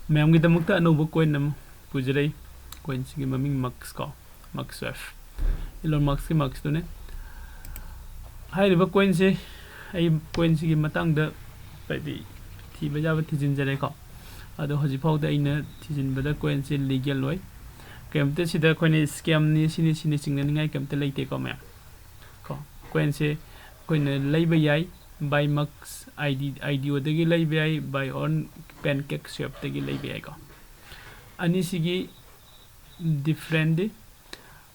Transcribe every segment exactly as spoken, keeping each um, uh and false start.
ꯃꯌꯥꯝꯒꯤꯗꯃꯛꯇ ꯑꯅꯧꯕ ꯀꯣꯏꯟ ꯑꯃ ꯄꯨꯖꯔꯛꯏ꯫ ꯀꯣꯏꯟꯁꯤꯒꯤ ꯃꯃꯤꯡ ꯃꯛꯁ ꯀꯣ, ꯃꯛꯁ ꯁ꯭ꯋꯦꯞ, ꯏꯂꯣꯟ ꯃꯛꯁꯀꯤ ꯃꯛꯁꯇꯨꯅꯦ꯫ ꯍꯥꯏꯔꯤꯕ ꯀꯣꯏꯟꯁꯦ ꯑꯩ ꯀꯣꯏꯟꯁꯤꯒꯤ ꯃꯇꯥꯡꯗ ꯍꯥꯏꯗꯤ ꯊꯤꯕ ꯌꯥꯕ ꯊꯤꯖꯤꯟꯖꯔꯦꯀꯣ꯫ ꯑꯗꯣ ꯍꯧꯖꯤꯛꯐꯥꯎꯗ ꯑꯩꯅ ꯊꯤꯖꯤꯟꯕꯗ ꯀꯣꯏꯟꯁꯦ ꯂꯤꯒꯦꯜ ꯑꯣꯏ꯫ ꯀꯩꯝꯇ ꯁꯤꯗ ꯑꯩꯈꯣꯏꯅ ꯁ꯭ꯀꯦꯝꯅꯤ ꯁꯤꯅꯤ ꯁꯤꯅꯤ ꯆꯤꯡꯅꯅꯤꯡꯉꯥꯏ ꯀꯩꯝꯇ ꯂꯩꯇꯦꯀꯣ ꯃꯌꯥꯝ꯫ ꯀꯣ ꯀꯣꯏꯟꯁꯦ ꯑꯩꯈꯣꯏꯅ ꯂꯩꯕ ꯌꯥꯏ꯫ ꯕꯥꯏ mugs I D I D ꯑꯣꯗꯒꯤ ꯂꯩꯕ ꯌꯥꯏ, ꯕꯥꯏ ꯑꯣꯟ ꯄꯦꯟꯀꯦꯛ ꯁ꯭ꯋꯦꯞꯇꯒꯤ ꯂꯩꯕ ꯌꯥꯏꯀꯣ꯫ ꯑꯅꯤꯁꯤꯒꯤ ꯗꯤꯐ꯭ꯔꯦꯟꯗꯤ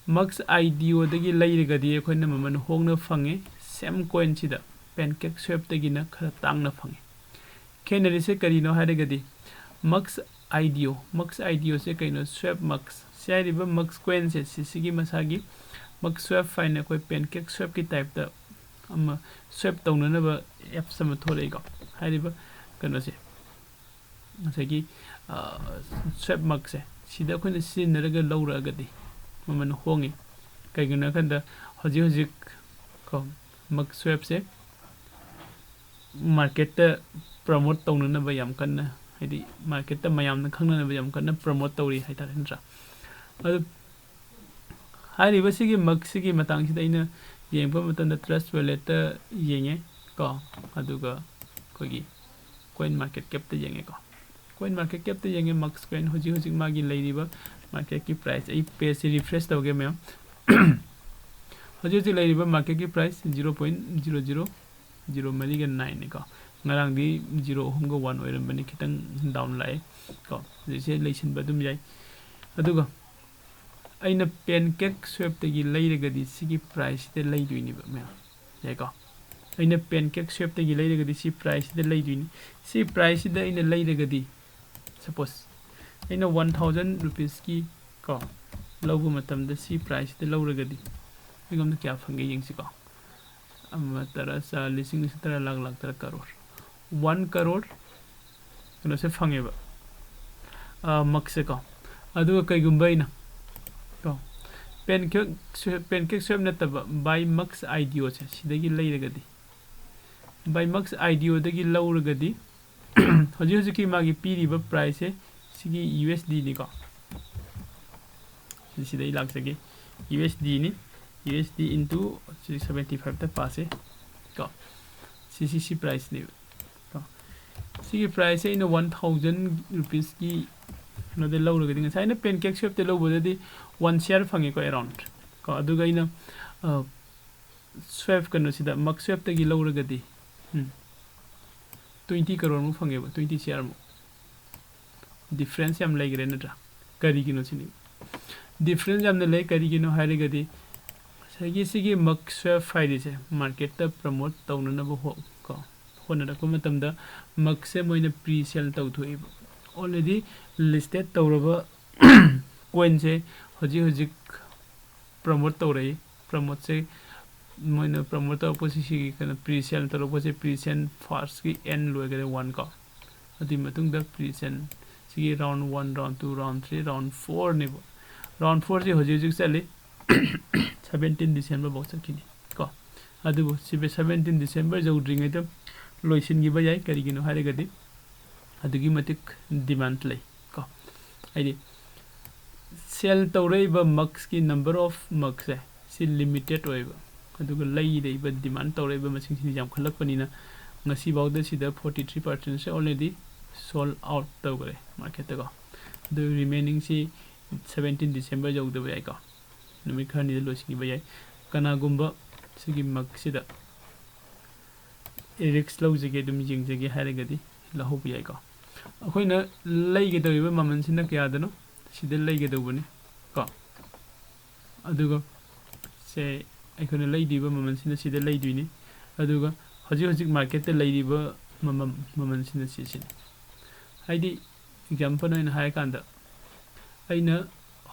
ꯃꯛꯁ ꯑꯥꯏ ꯗꯤ ꯑꯣꯗꯒꯤ ꯂꯩꯔꯒꯗꯤ ꯑꯩꯈꯣꯏꯅ ꯃꯃꯜ ꯍꯣꯡꯅ ꯐꯪꯉꯦ꯫ ꯁꯦꯝ ꯀꯣꯏꯟꯁꯤꯗ ꯄꯦꯟꯀꯦꯛ ꯁ꯭ꯋꯦꯞꯇꯒꯤꯅ ꯈꯔ ꯇꯥꯡꯅ ꯐꯪꯉꯦ꯫ ꯈꯦꯠꯅꯔꯤꯁꯦ ꯀꯔꯤꯅꯣ ꯍꯥꯏꯔꯒꯗꯤ ꯃꯛꯁ ꯑꯥꯏ ꯗꯤ ꯑꯣ, ꯃꯛꯁ ꯑꯥꯏ ꯗꯤ ꯑꯣꯁꯦ ꯀꯩꯅꯣ? Swap mugs. ꯁꯤ ꯍꯥꯏꯔꯤꯕ ꯃꯛꯁ ꯀꯣꯏꯟꯁꯦ ꯁꯤꯁꯤꯒꯤ ꯃꯁꯥꯒꯤ ꯃꯛꯁ ꯁ꯭ꯋꯦꯞ ꯍꯥꯏꯅ ꯑꯩꯈꯣꯏ ꯄꯦꯟꯀꯦꯛ ꯁ꯭ꯋꯦꯞꯀꯤ ꯇꯥꯏꯞꯇ ꯑꯃ ꯁ꯭ꯋꯦꯞ ꯇꯧꯅꯅꯕ ꯑꯦꯞꯁ ꯑꯃ ꯊꯣꯛꯂꯛꯏꯀꯣ꯫ ꯍꯥꯏꯔꯤꯕ ꯀꯩꯅꯣꯁꯦ ꯉꯁꯥꯏꯒꯤ ꯁ꯭ꯋꯦꯞ ꯃꯛꯁꯦ ꯁꯤꯗ ꯑꯩꯈꯣꯏꯅ ꯁꯤꯖꯤꯟꯅꯔꯒ ꯂꯧꯔꯛꯑꯒꯗꯤ ꯃꯃꯜ ꯍꯣꯡꯉꯤ꯫ ꯀꯩꯒꯤꯅꯣ ꯍꯥꯏ ꯀꯥꯟꯗ ꯍꯧꯖꯤꯛ ꯍꯧꯖꯤꯛ ꯀꯣ ꯃꯛ ꯁ꯭ꯋꯦꯞꯁꯦ ꯃꯥꯔꯀꯦꯠꯇ ꯄ꯭ꯔꯃꯣꯠ ꯇꯧꯅꯅꯕ ꯌꯥꯝ ꯀꯟꯅ, ꯍꯥꯏꯗꯤ ꯃꯥꯔꯀꯦꯠꯇ ꯃꯌꯥꯝꯅ ꯈꯪꯅꯅꯕ ꯌꯥꯝ ꯀꯟꯅ ꯄ꯭ꯔꯃꯣꯠ ꯇꯧꯔꯤ ꯍꯥꯏꯇꯥꯔꯦ, ꯅꯠꯇ꯭ꯔꯥ? ꯑꯗꯨ ꯍꯥꯏꯔꯤꯕꯁꯤꯒꯤ ꯃꯛꯁꯤꯒꯤ ꯃꯇꯥꯡꯁꯤꯗ ꯑꯩꯅ ꯌꯦꯡꯕ ꯃꯇꯝꯗ ꯇ꯭ꯔꯁ ꯋꯦꯂꯦꯠꯇ ꯌꯦꯡꯉꯦ ꯀꯣ, ꯑꯗꯨꯒ ꯑꯩꯈꯣꯏꯒꯤ ꯀꯣꯏꯟ ꯃꯥꯔꯀꯦꯠ ꯀꯦꯞꯇ ꯌꯦꯡꯉꯦꯀꯣ꯫ ꯀꯣꯏꯟ ꯃꯥꯔꯀꯦꯠ ꯀꯦꯞꯇ ꯌꯦꯡꯉꯦ, ꯃꯛꯁ ꯀꯣꯏꯟ ꯍꯧꯖꯤꯛ ꯍꯧꯖꯤꯛ ꯃꯥꯒꯤ ꯂꯩꯔꯤꯕ ꯃꯥꯔꯀꯦꯠꯀꯤ ꯄ꯭ꯔꯥꯏꯁ, ꯑꯩ ꯄꯦꯖꯁꯤ ꯔꯤꯐ꯭ꯔꯦꯁ ꯇꯧꯒꯦ ꯃꯌꯥꯝ꯫ ꯍꯧꯖꯤꯛ ꯍꯧꯖꯤꯛ ꯂꯩꯔꯤꯕ ꯃꯥꯔꯀꯦꯠꯀꯤ price zero point zero zero zero ꯃꯔꯤꯒ ꯅꯥꯏꯟꯅꯤꯀꯣ꯫ ꯉꯔꯥꯡꯗꯤ ꯖꯤꯔꯣ ꯑꯍꯨꯝꯒ ꯋꯥꯟ ꯑꯣꯏꯔꯝꯕꯅꯤ, ꯈꯤꯇꯪ ꯗꯥꯎꯟ ꯂꯥꯛꯑꯦ ꯀꯣ꯫ ꯍꯧꯖꯤꯛꯁꯦ ꯂꯩꯁꯤꯟꯕ ꯑꯗꯨꯝ ꯌꯥꯏ꯫ ꯑꯗꯨꯒ ꯑꯩꯅ ꯄꯦꯟꯀꯦꯛ ꯁ꯭ꯋꯦꯞꯇꯒꯤ ꯂꯩꯔꯒꯗꯤ ꯁꯤꯒꯤ ꯄ꯭ꯔꯥꯏꯁꯁꯤꯗ ꯂꯩꯗꯣꯏꯅꯦꯕ ꯃꯌꯥꯝ, ꯌꯥꯏꯀꯣ? ꯑꯩꯅ ꯄꯦꯟꯀꯦꯛ ꯁ꯭ꯋꯦꯞꯇꯒꯤ ꯂꯩꯔꯒꯗꯤ ꯁꯤ ꯄ꯭ꯔꯥꯏꯁꯁꯤꯗ ꯂꯩꯗꯣꯏꯅꯤ꯫ ꯁꯤ ꯄ꯭ꯔꯥꯏꯁꯁꯤꯗ ꯑꯩꯅ ꯂꯩꯔꯒꯗꯤ, ꯁꯄꯣꯁ ꯑꯩꯅ ꯋꯥꯟ ꯊꯥꯎꯖꯟ ꯔꯨꯄꯤꯁꯀꯤ ꯀꯣ ꯂꯧꯕ ꯃꯇꯝꯗ ꯁꯤ ꯄ꯭ꯔꯥꯏꯁꯁꯤꯗ ꯂꯧꯔꯒꯗꯤ ꯑꯩꯉꯣꯟꯗ ꯀꯌꯥ ꯐꯪꯒꯦ ꯌꯦꯡꯁꯤꯀꯣ꯫ ꯑꯃ ꯇꯔꯥ ꯆꯥ ꯂꯤꯁꯤꯡ, ꯂꯤꯁꯤꯡ ꯇꯔꯥ, ꯂꯥꯛ, ꯂꯥꯛ ꯇꯔꯥ, ꯀꯔꯣꯔ, ꯋꯥꯟ ꯀꯔꯣꯔ ꯀꯩꯅꯣꯁꯦ ꯐꯪꯉꯦꯕ, ꯑ, ꯃꯛꯁꯦꯀꯣ꯫ ꯑꯗꯨꯒ ꯀꯩꯒꯨꯝꯕ ꯑꯩꯅ ꯀꯣ ꯄꯦꯟꯀꯦꯛ ꯁ꯭ꯋꯦꯞ, ꯄꯦꯟꯀꯦꯛ ꯁ꯭ꯋꯦꯞ ꯅꯠꯇꯕ ꯕꯥꯏ ꯃꯛꯁ ꯑꯥꯏ ꯗꯤ ꯑꯣꯁꯦ ꯁꯤꯗꯒꯤ ꯂꯩꯔꯒꯗꯤ, ꯕꯥꯏ ꯃꯛꯁ ꯑꯥꯏ ꯗꯤ ꯑꯣꯗꯒꯤ ꯂꯧꯔꯒꯗꯤ ꯍꯧꯖꯤꯛ ꯍꯧꯖꯤꯛꯀꯤ ꯃꯥꯒꯤ ꯄꯤꯔꯤꯕ priceꯁꯦ ꯁꯤꯒꯤ USDꯅꯤꯀꯣ꯫ ꯁꯤꯗꯩ ꯂꯥꯛꯆꯒꯦ, USDꯅꯤ꯫ USD into seventy fiveꯇ ꯄꯥꯁꯦ ꯀꯣ꯫ ꯁꯤ ꯁꯤ ꯁꯤ priceꯅꯦꯕ ꯀꯣ꯫ ꯁꯤꯒꯤ priceꯁꯦ ꯑꯩꯅ one thousand rupeesꯀꯤ ꯀꯩꯅꯣꯗ ꯂꯧꯔꯒꯗꯤ, ꯉꯁꯥꯏ ꯑꯩꯅ PancakeSwapꯇ ꯂꯧꯕꯗꯗꯤ one share ꯐꯪꯉꯦꯀꯣ, around ꯀꯣ꯫ ꯑꯗꯨꯒ ꯑꯩꯅ swap ꯀꯩꯅꯣꯁꯤꯗ, MuxSwapꯇꯒꯤ ꯂꯧꯔꯒꯗꯤ ꯎꯝ twenty crore ꯃꯨꯛ ꯐꯪꯉꯦꯕ, twenty shareꯃꯨꯛ꯫ Difference ꯌꯥꯝ ꯂꯩꯈ꯭ꯔꯦ ꯅꯠꯇ꯭ꯔꯥ? ꯀꯔꯤꯒꯤꯅꯣ ꯁꯤꯅꯤ꯫ Difference ꯌꯥꯝꯅ ꯂꯩ꯫ ꯀꯔꯤꯒꯤꯅꯣ ꯍꯥꯏꯔꯒꯗꯤ ꯉꯁꯥꯏꯒꯤ ꯁꯤꯒꯤ MuxSwap ꯍꯥꯏꯔꯤꯁꯦ marketꯇ promote ꯇꯧꯅꯅꯕ ꯍꯣ-, ꯀꯣ, ꯍꯣꯠꯅꯔꯛꯄ ꯃꯇꯝꯗ MuXꯁꯦ ꯃꯣꯏꯅ pre-sale ꯇꯧꯊꯣꯛꯏꯕ꯫ Already listed ꯇꯧꯔꯕ coinꯁꯦ ꯍꯧꯖꯤꯛ ꯍꯧꯖꯤꯛ promote ꯇꯧꯔꯛꯏ꯫ Promoteꯁꯦ ꯃꯣꯏꯅ promote ꯇꯧꯔꯛꯄꯁꯤ ꯁꯤꯒꯤ ꯀꯩꯅꯣ pre-sale ꯇꯧꯔꯛꯄꯁꯦ, pre-sale firstꯀꯤ end ꯂꯣꯏꯈꯔꯦ, one ꯀꯣ꯫ ꯑꯗꯨꯒꯤ ꯃꯇꯨꯡꯗ pre-sale ꯁꯤꯒꯤ round one, round two, round three, round fourꯅꯦꯕ꯫ Round fourꯁꯤ ꯍꯧꯖꯤꯛ ꯍꯧꯖꯤꯛ ꯆꯠꯂꯤ꯫ Seventeen December ꯐꯥꯎ ꯆꯠꯈꯤꯅꯤ ꯀꯣ꯫ ꯑꯗꯨꯕꯨ ꯁꯤ seventeen December ꯌꯧꯗ꯭ꯔꯤꯉꯩꯗ ꯂꯣꯏꯁꯤꯟꯈꯤꯕ ꯌꯥꯏ꯫ ꯀꯔꯤꯒꯤꯅꯣ ꯍꯥꯏꯔꯒꯗꯤ ꯑꯗꯨꯛꯀꯤ ꯃꯇꯤꯛ demand ꯂꯩ ꯀꯣ꯫ ꯍꯥꯏꯗꯤ sale ꯇꯧꯔꯛꯏꯕ MuXꯀꯤ number of MuXꯁꯦ ꯁꯤ limited ꯑꯣꯏꯕ, ꯑꯗꯨꯒ ꯂꯩꯔꯛꯏꯕ, demand ꯇꯧꯔꯛꯏꯕ ꯃꯁꯤꯡꯁꯤꯅ ꯌꯥꯝꯈꯠꯂꯛꯄꯅꯤꯅ ꯉꯁꯤꯐꯥꯎꯗ ꯁꯤꯗ forty three percentꯁꯦ already sold out ꯇꯧꯈ꯭ꯔꯦ marketꯇꯀꯣ꯫ ꯑꯗꯨ remainingꯁꯤ seventeen December ꯌꯧꯗꯕ ꯌꯥꯏꯀꯣ, ꯅꯨꯃꯤꯠ ꯈꯔꯅꯤꯗ ꯂꯣꯏꯁꯤꯟꯈꯤꯕ ꯌꯥꯏ꯫ ꯀꯅꯥꯒꯨꯝꯕ ꯁꯤꯒꯤ MuXꯁꯤꯗ risk ꯂꯧꯖꯒꯦ, ꯑꯗꯨꯝ ꯌꯦꯡꯖꯒꯦ ꯍꯥꯏꯔꯒꯗꯤ ꯂꯧꯍꯧꯕ ꯌꯥꯏꯀꯣ꯫ ꯑꯩꯈꯣꯏꯅ ꯂꯩꯒꯗꯧꯔꯤꯕ ꯃꯃꯜꯁꯤꯅ ꯀꯌꯥꯗꯅꯣ? ꯁꯤꯗ ꯂꯩꯒꯗꯧꯕꯅꯤ ꯀꯣ꯫ ꯑꯗꯨꯒ ꯁꯦ ꯑꯩꯈꯣꯏꯅ ꯂꯩꯗꯣꯏꯕ ꯃꯃꯜꯁꯤꯅ ꯁꯤꯗ ꯂꯩꯗꯣꯏꯅꯤ꯫ ꯑꯗꯨꯒ ꯍꯧꯖꯤꯛ ꯍꯧꯖꯤꯛ marketꯇ ꯂꯩꯔꯤꯕ ꯃꯃꯜ, ꯃꯃꯜꯁꯤꯅ ꯁꯤꯁꯤꯅꯤ꯫ ꯍꯥꯏꯗꯤ example ꯑꯣꯏꯅ ꯍꯥꯏꯔꯀꯥꯟꯗ ꯑꯩꯅ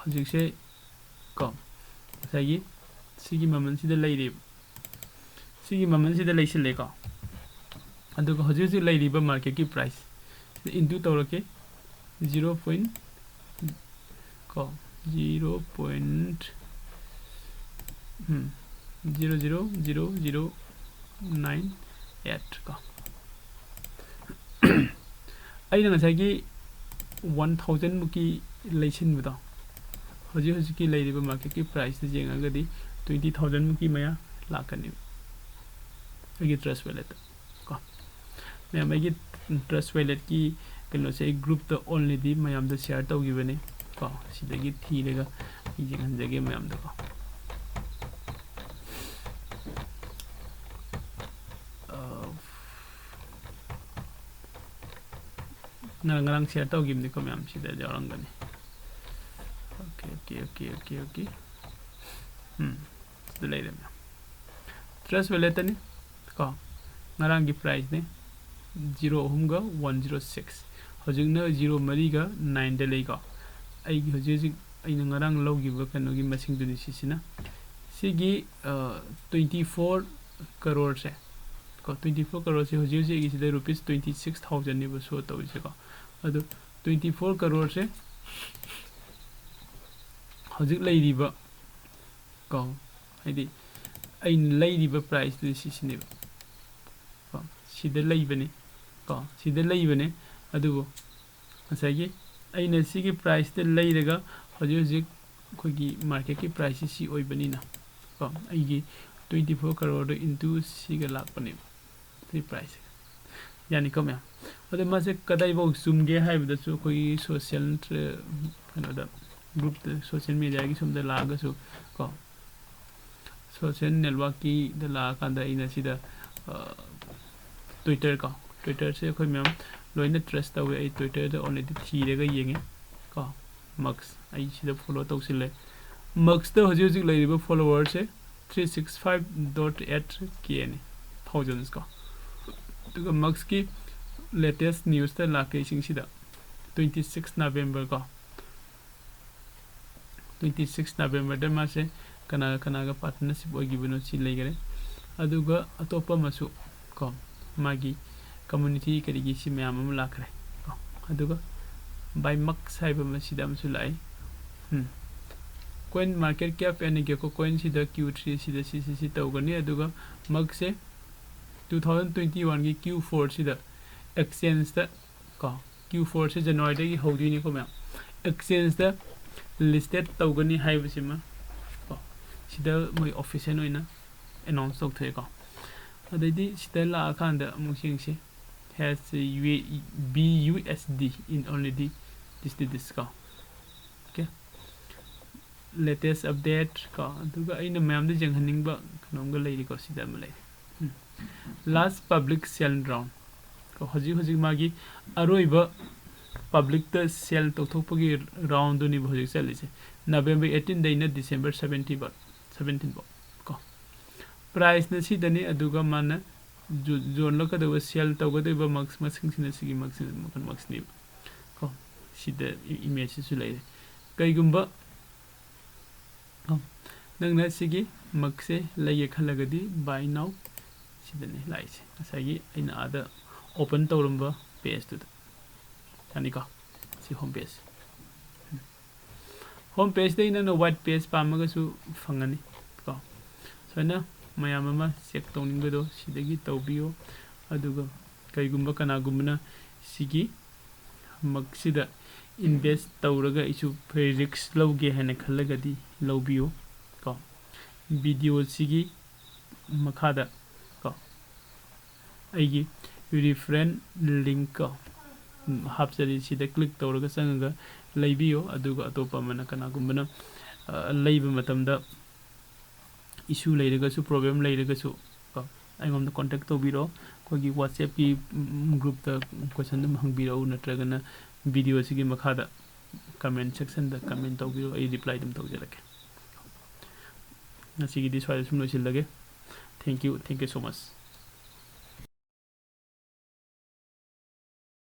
ꯍꯧꯖꯤꯛꯁꯦ ꯀꯣ, ꯉꯁꯥꯏꯒꯤ ꯁꯤꯒꯤ ꯃꯃꯜꯁꯤꯗ ꯂꯩꯔꯦꯕ, ꯁꯤꯒꯤ ꯃꯃꯜꯁꯤꯗ ꯂꯩꯁꯤꯜꯂꯦꯀꯣ꯫ ꯑꯗꯨꯒ ꯍꯧꯖꯤꯛ ꯍꯧꯖꯤꯛ ꯂꯩꯔꯤꯕ marketꯀꯤ price ꯁꯤꯗ into ꯇꯧꯔꯛꯀꯦ, zero point ꯀꯣ, zero point, ꯎꯝ, zero zero zero zero nine eight ꯀꯣ꯫ ꯑꯩꯅ ꯉꯁꯥꯏꯒꯤ ꯋꯥꯟ ꯊꯥꯎꯖꯟꯃꯨꯛꯀꯤ ꯂꯩꯁꯤꯟꯕꯗꯣ, ꯍꯧꯖꯤꯛ ꯍꯧꯖꯤꯛꯀꯤ ꯂꯩꯔꯤꯕ ꯃꯥꯔꯀꯦꯠꯀꯤ ꯄ꯭ꯔꯥꯏꯁꯇ ꯌꯦꯡꯉꯒꯗꯤ ꯇ꯭ꯋꯦꯟꯇꯤ ꯊꯥꯎꯖꯟꯃꯨꯛꯀꯤ ꯃꯌꯥ ꯂꯥꯛꯀꯅꯤ ꯑꯩꯒꯤ ꯇ꯭ꯔꯁ ꯋꯦꯂꯦꯠꯇ ꯀꯣ꯫ ꯃꯌꯥꯝ, ꯑꯩꯒꯤ ꯇ꯭ꯔꯁ ꯋꯦꯂꯦꯠꯀꯤ ꯀꯩꯅꯣꯁꯦ ꯑꯩ ꯒ꯭ꯔꯨꯞꯇ ꯑꯣꯜꯔꯦꯗꯤ ꯃꯌꯥꯝꯗ ꯁꯤꯌꯥꯔ ꯇꯧꯈꯤꯕꯅꯤ ꯀꯣ꯫ ꯁꯤꯗꯒꯤ ꯊꯤꯔꯒ ꯑꯩ ꯌꯦꯡꯍꯟꯖꯒꯦ ꯃꯌꯥꯝꯗꯀꯣ꯫ ꯑ, ꯉꯔꯥꯡ, ꯉꯔꯥꯡ ꯁꯤꯌꯥꯔ ꯇꯧꯈꯤꯕꯅꯤꯀꯣ ꯃꯌꯥꯝ, ꯁꯤꯗ ꯌꯥꯎꯔꯝꯒꯅꯤ꯫ Okay, okay, okay, okay, okay. ꯎꯝ, ꯁꯤꯗ ꯂꯩꯔꯦ ꯃꯌꯥꯝ꯫ ꯇ꯭ꯔꯁ ꯋꯦꯂꯦꯠꯇꯅꯤ ꯀꯣ꯫ ꯉꯔꯥꯡꯒꯤ ꯄ꯭ꯔꯥꯏꯁꯅꯦ ꯖꯤꯔꯣ ꯑꯍꯨꯝꯒ ꯋꯥꯟ ꯖꯤꯔꯣ ꯁꯤꯛꯁ꯫ ꯍꯧꯖꯤꯛꯅ ꯖꯤꯔꯣ ꯃꯔꯤꯒ ꯅꯥꯏꯟꯗ ꯂꯩꯀꯣ꯫ ꯑꯩꯒꯤ ꯍꯧꯖꯤꯛ ꯍꯧꯖꯤꯛ ꯑꯩꯅ ꯉꯔꯥꯡ ꯂꯧꯈꯤꯕ ꯀꯩꯅꯣꯒꯤ ꯃꯁꯤꯡꯗꯨꯅꯤ ꯁꯤꯁꯤꯅ꯫ ꯁꯤꯒꯤ, ꯑ, ꯇ꯭ꯋꯦꯟꯇꯤ ꯐꯣꯔ ꯀꯔꯣꯔꯁꯦ ꯀꯣ, ꯇ꯭ꯋꯦꯟꯇꯤ ꯐꯣꯔ ꯀꯔꯣꯔꯁꯦ ꯍꯧꯖꯤꯛ ꯍꯧꯖꯤꯛ ꯑꯩꯒꯤꯁꯤꯗ ꯔꯨꯄꯤꯁ ꯇ꯭ꯋꯦꯟꯇꯤ ꯁꯤꯛꯁ ꯊꯥꯎꯖꯟꯅꯦꯕ ꯁꯣ ꯇꯧꯔꯤꯁꯦꯀꯣ꯫ ꯑꯗꯨ ꯇ꯭ꯋꯦꯟꯇꯤ ꯐꯣꯔ ꯀꯔꯣꯔꯁꯦ ꯍꯧꯖꯤꯛ ꯂꯩꯔꯤꯕ ꯀꯣ, ꯍꯥꯏꯗꯤ ꯑꯩꯅ ꯂꯩꯔꯤꯕ ꯄ꯭ꯔꯥꯏꯁꯇꯨꯗꯤ ꯁꯤꯁꯤꯅꯦꯕ ꯀꯣ, ꯁꯤꯗ ꯂꯩꯕꯅꯤ ꯀꯣ, ꯁꯤꯗ ꯂꯩꯕꯅꯦ꯫ ꯑꯗꯨꯕꯨ ꯉꯁꯥꯏꯒꯤ ꯑꯩꯅ ꯁꯤꯒꯤ ꯄ꯭ꯔꯥꯏꯁꯇ ꯂꯩꯔꯒ ꯍꯧꯖꯤꯛ ꯍꯧꯖꯤꯛ ꯑꯩꯈꯣꯏꯒꯤ ꯃꯥꯔꯀꯦꯠꯀꯤ ꯄ꯭ꯔꯥꯏꯁꯁꯤ ꯁꯤ ꯑꯣꯏꯕꯅꯤꯅ ꯀꯣ, ꯑꯩꯒꯤ ꯇ꯭ꯋꯦꯟꯇꯤ ꯐꯣꯔ ꯀꯔꯣꯔꯗꯣ ꯏꯟꯇꯨ ꯁꯤꯒ ꯂꯥꯛꯄꯅꯦꯕ꯫ ꯁꯤ ꯄ꯭ꯔꯥꯏꯁꯁꯦ꯫ ꯌꯥꯅꯤꯀꯣ ꯃꯌꯥꯝ? ꯑꯗꯣ ꯃꯥꯁꯦ ꯀꯗꯥꯏꯐꯥꯎ ꯆꯨꯝꯒꯦ ꯍꯥꯏꯕꯗꯁꯨ ꯑꯩꯈꯣꯏꯒꯤ ꯁꯣꯁꯤꯌꯦꯜ ꯇ꯭ꯔꯦ-, ꯀꯩꯅꯣꯗ, ꯒ꯭ꯔꯨꯞꯇ, ꯁꯣꯁꯤꯌꯦꯜ ꯃꯦꯗꯤꯌꯥꯒꯤ ꯁꯣꯝꯗ ꯂꯥꯛꯑꯒꯁꯨ ꯀꯣ, ꯁꯣꯁꯤꯌꯦꯜ ꯅꯦꯠꯋꯥꯔꯛꯀꯤꯗ ꯂꯥꯛꯑꯀꯥꯟꯗ ꯑꯩꯅ ꯁꯤꯗ, ꯑ, ꯇ꯭ꯋꯤꯇꯔ ꯀꯣ, ꯇ꯭ꯋꯤꯇꯔꯁꯦ ꯑꯩꯈꯣꯏ ꯃꯌꯥꯝ ꯂꯣꯏꯅ ꯇ꯭ꯔꯁ ꯇꯧꯋꯦ꯫ ꯑꯩ ꯇ꯭ꯋꯤꯇꯔꯗ ꯑꯣꯜꯔꯦꯗꯤ ꯊꯤꯔꯒ ꯌꯦꯡꯉꯦ ꯀꯣ꯫ ꯃꯛꯁ, ꯑꯩ ꯁꯤꯗ ꯐꯣꯂꯣ ꯇꯧꯁꯤꯜꯂꯦ꯫ ꯃꯛꯁꯇ ꯍꯧꯖꯤꯛ ꯍꯧꯖꯤꯛ ꯂꯩꯔꯤꯕ ꯐꯣꯂꯣꯋꯔꯁꯦ three six five dot eight K ꯅꯤ, ꯊꯥꯎꯖꯟꯁ ꯀꯣ꯫ ꯑꯗꯨꯒ ꯃꯛꯁꯀꯤ ꯂꯦꯇꯦꯁ ꯅ꯭ꯌꯨꯁꯇ ꯂꯥꯛꯈ꯭ꯔꯤꯁꯤꯡꯁꯤꯗ twenty six November ꯀꯣ, twenty six November ꯗ ꯃꯥꯁꯦ ꯀꯅꯥꯒ ꯀꯅꯥꯒ ꯄꯥꯔꯠꯅꯔꯁꯤꯞ ꯑꯣꯏꯈꯤꯕꯅꯣ ꯁꯤ ꯂꯩꯈꯔꯦ꯫ ꯑꯗꯨꯒ ꯑꯇꯣꯞꯄ ꯑꯃꯁꯨ ꯀꯣ, ꯃꯥꯒꯤ ꯀꯝꯃ꯭ꯌꯨꯅꯤꯇꯤ ꯀꯔꯤꯒꯤ ꯁꯤ ꯃꯌꯥꯝ ꯑꯃ ꯂꯥꯛꯈ꯭ꯔꯦ ꯀꯣ꯫ ꯑꯗꯨꯒ ꯕꯥꯏ ꯃꯛꯁ ꯍꯥꯏꯕ ꯑꯃꯁꯤꯗ ꯑꯃꯁꯨ ꯂꯥꯛꯏ꯫ ꯎꯝ꯫ Coin market cap and Gecko coin ꯁꯤꯗ Q three ꯁꯤꯗ ꯁꯤ, ꯁꯤ, ꯁꯤ ꯇꯧꯒꯅꯤ꯫ ꯑꯗꯨꯒ ꯃꯛꯁꯦ two thousand twenty one ꯒꯤ Q four ꯁꯤꯗ ꯑꯦꯛꯆꯦꯟꯖꯇ ꯀꯣ, ꯀ꯭ꯌꯨ ꯐꯣꯔꯁꯦ ꯖꯅꯋꯥꯔꯤꯗꯒꯤ ꯍꯧꯗꯣꯏꯅꯤꯀꯣ ꯃꯌꯥꯝ꯫ ꯑꯦꯛꯆꯦꯟꯖꯇ ꯂꯤꯁꯇꯦꯠ ꯇꯧꯒꯅꯤ ꯍꯥꯏꯕꯁꯤꯃ ꯀꯣ, ꯁꯤꯗ ꯃꯣꯏ ꯑꯣꯐꯤꯁꯤꯌꯦꯜ ꯑꯣꯏꯅ ꯑꯦꯅꯥꯎꯟꯁ ꯇꯧꯊꯣꯛꯑꯦꯀꯣ꯫ ꯑꯗꯩꯗꯤ ꯁꯤꯗ ꯂꯥꯛꯑꯀꯥꯟꯗ ꯑꯃꯨꯛ ꯌꯦꯡꯁꯤ, has be used in only the this the this ꯀꯣ꯫ ꯑꯣꯀꯦ, ꯂꯦꯇꯦꯁ ꯑꯞꯗꯦꯠ ꯀꯣ꯫ ꯑꯗꯨꯒ ꯑꯩꯅ ꯃꯌꯥꯝꯗ ꯌꯦꯡꯍꯟꯅꯤꯡꯕ ꯀꯩꯅꯣꯝꯒ ꯂꯩꯔꯤꯀꯣ, ꯁꯤꯗ ꯑꯃ ꯂꯩꯔꯤ꯫ ꯂꯥꯁ ꯄꯕ꯭ꯂꯤꯛ ꯁꯦꯜ ꯔꯥꯎꯟ ꯀꯣ, ꯍꯧꯖꯤꯛ ꯍꯧꯖꯤꯛ ꯃꯥꯒꯤ ꯑꯔꯣꯏꯕ ꯄꯕ꯭ꯂꯤꯛꯇ ꯁꯦꯜ ꯇꯧꯊꯣꯛꯄꯒꯤ ꯔꯥꯎꯟꯗꯨꯅꯦꯕ ꯍꯧꯖꯤꯛ ꯆꯠꯂꯤꯁꯦ, ꯅꯕꯦꯝꯕꯔ ꯑꯩꯠꯇꯤꯟꯗꯩꯅ ꯗꯤꯁꯦꯝꯕꯔ ꯁꯕꯦꯟꯇꯤ ꯐꯥꯎ, ꯁꯕꯦꯟꯇꯤꯟ ꯐꯥꯎ ꯀꯣ꯫ ꯄ꯭ꯔꯥꯏꯁꯅ ꯁꯤꯗꯅꯤ, ꯑꯗꯨꯒ ꯃꯥꯅ ꯌꯣ-, ꯌꯣꯟꯂꯛꯀꯗꯧꯕ, ꯁꯦꯜ ꯇꯧꯒꯗꯧꯕ ꯃꯛꯁ ꯃꯁꯤꯡꯁꯤꯅ ꯁꯤꯒꯤ ꯃꯛꯁ, ꯃꯈꯜ ꯃꯛꯁꯅꯦꯕ ꯀꯣ꯫ ꯁꯤꯗ ꯏ-, ꯏꯃꯦꯖꯁꯤꯁꯨ ꯂꯩꯔꯦ꯫ ꯀꯩꯒꯨꯝꯕ ꯀꯣ, ꯅꯪꯅ ꯁꯤꯒꯤ ꯃꯛꯁꯦ ꯂꯩꯒꯦ ꯈꯜꯂꯒꯗꯤ ꯕꯥꯏ ꯅꯥꯎ ꯁꯤꯗꯅꯦ ꯂꯥꯛꯏꯁꯦ, ꯉꯁꯥꯏꯒꯤ ꯑꯩꯅ ꯑꯥꯗ ꯑꯣꯄꯟ ꯇꯧꯔꯝꯕ ꯄꯦꯖꯇꯨꯗ꯫ ꯌꯥꯅꯤꯀꯣ? ꯁꯤ ꯍꯣꯝ ꯄꯦꯖ꯫ ꯍꯣꯝ ꯄꯦꯖꯇꯒꯤ ꯅꯪꯅ ꯋꯥꯏꯠ ꯄꯦꯖ ꯄꯥꯝꯃꯒꯁꯨ ꯐꯪꯒꯅꯤ ꯀꯣ꯫ ꯁꯨꯃꯥꯏꯅ ꯃꯌꯥꯝ ꯑꯃ ꯆꯦꯛ ꯇꯧꯅꯤꯡꯕꯗꯣ ꯁꯤꯗꯒꯤ ꯇꯧꯕꯤꯌꯣ꯫ ꯑꯗꯨꯒ ꯀꯩꯒꯨꯝꯕ ꯀꯅꯥꯒꯨꯝꯕꯅ ꯁꯤꯒꯤ ꯃꯛꯁꯤꯗ ꯏꯟꯚꯦꯁ ꯇꯧꯔꯒ ꯑꯩꯁꯨ ꯔꯤꯛꯁ ꯂꯧꯒꯦ ꯍꯥꯏꯅ ꯈꯜꯂꯒꯗꯤ ꯂꯧꯕꯤꯌꯨ ꯀꯣ꯫ ꯚꯤꯗꯤꯑꯣꯁꯤꯒꯤ ꯃꯈꯥꯗ ꯀꯣ ꯑꯩꯒꯤ ꯔꯤꯐꯔꯦꯟ ꯂꯤꯡꯛ ꯀꯣ ꯍꯥꯞꯆꯔꯤ, ꯁꯤꯗ ꯀ꯭ꯂꯤꯛ ꯇꯧꯔꯒ ꯆꯪꯉꯒ ꯂꯩꯕꯤꯌꯨ꯫ ꯑꯗꯨꯒ ꯑꯇꯣꯞꯄ ꯑꯃꯅ ꯀꯅꯥꯒꯨꯝꯕꯅ, ꯑ, ꯂꯩꯕ ꯃꯇꯝꯗ ꯏꯁꯨ ꯂꯩꯔꯒꯁꯨ, ꯄ꯭ꯔꯣꯕ꯭ꯂꯦꯝ ꯂꯩꯔꯒꯁꯨ ꯀꯣ ꯑꯩꯉꯣꯟꯗ ꯀꯣꯟꯇꯦꯛ ꯇꯧꯕꯤꯔꯛꯑꯣ꯫ ꯑꯩꯈꯣꯏꯒꯤ ꯋꯥꯆꯦꯞꯀꯤ, ꯎꯝ, ꯒ꯭ꯔꯨꯞꯇ ꯀꯣꯏꯁꯟ ꯑꯗꯨꯝ ꯍꯪꯕꯤꯔꯛꯎ, ꯅꯠꯇ꯭ꯔꯒꯅ ꯚꯤꯗꯤꯑꯣꯁꯤꯒꯤ ꯃꯈꯥꯗ ꯀꯃꯦꯟ ꯁꯦꯛꯁꯟꯗ ꯀꯃꯦꯟ ꯇꯧꯕꯤꯔꯛꯑꯣ, ꯑꯩ ꯔꯤꯄ꯭ꯂꯥꯏ ꯑꯗꯨꯝ ꯇꯧꯖꯔꯛꯀꯦ꯫ ꯉꯁꯤꯒꯤꯗꯤ ꯁ꯭ꯋꯥꯏꯗ ꯁꯨꯝ ꯂꯣꯏꯁꯤꯜꯂꯒꯦ꯫ Thank you, thank you so much꯫